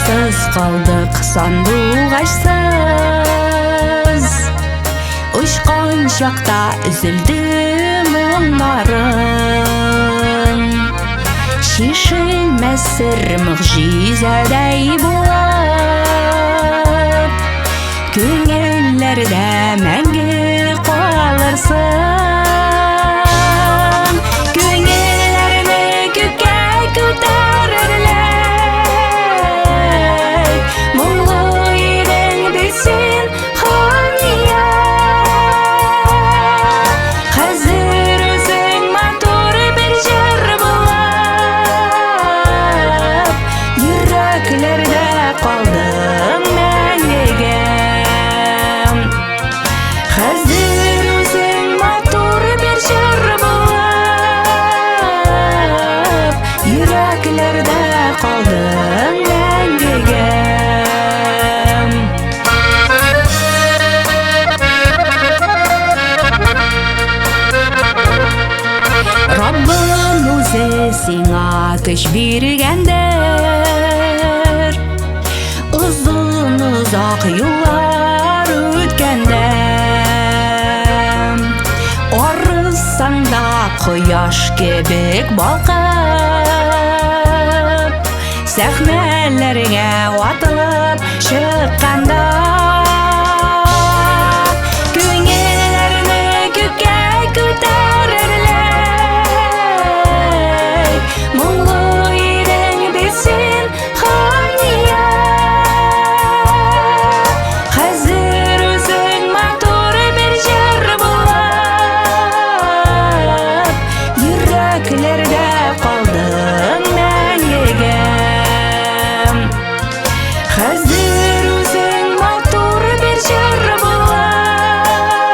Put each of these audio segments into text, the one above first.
Җырсыз калдык сандугачсыз. Очкан чакта өзелде моңнарың. Чишелмәс сер могҗизәдәй булып, Күңелләрдә мәңге калырсың. Күңелләрне күккә күтәрерлек, Моңлы идең бит син, Хания. Хәзер үзең матур бер җыр булып, Йөрәкләрдә калдың мәңгегә. Хәзер үзең матур бер җыр булып, Йөрәкләрдә калдың мәңгегә. Раббым үзе сиңа көч биргәндер. Озын озак юллар үткәндә, Арысаң да кояш кебек балкып, Сәхнәләргә атылып чыкканда, Күңелләрне күккә күтәрерлек, Моңлы идең бит син, Хания. Хәзер үзең матур бер җыр булып, Йөрәкләрдә калдың мәңгегә. Хәзер үзең матур бер җыр булып,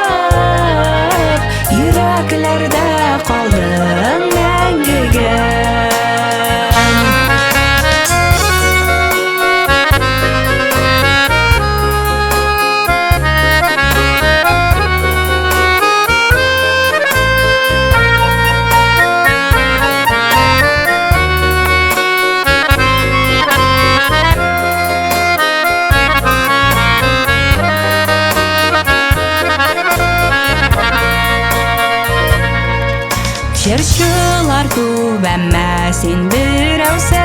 Йөрәкләрдә калдың мәңгегә. Җырчылар күп, әмма син берәүсең.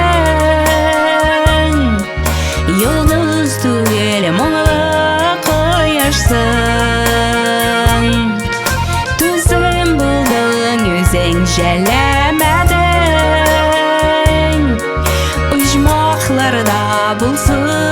Йолдыз түгел, моңлы кояшсың. Түзем булдың, үзең жәлләмәдең. Оҗмахларда булсын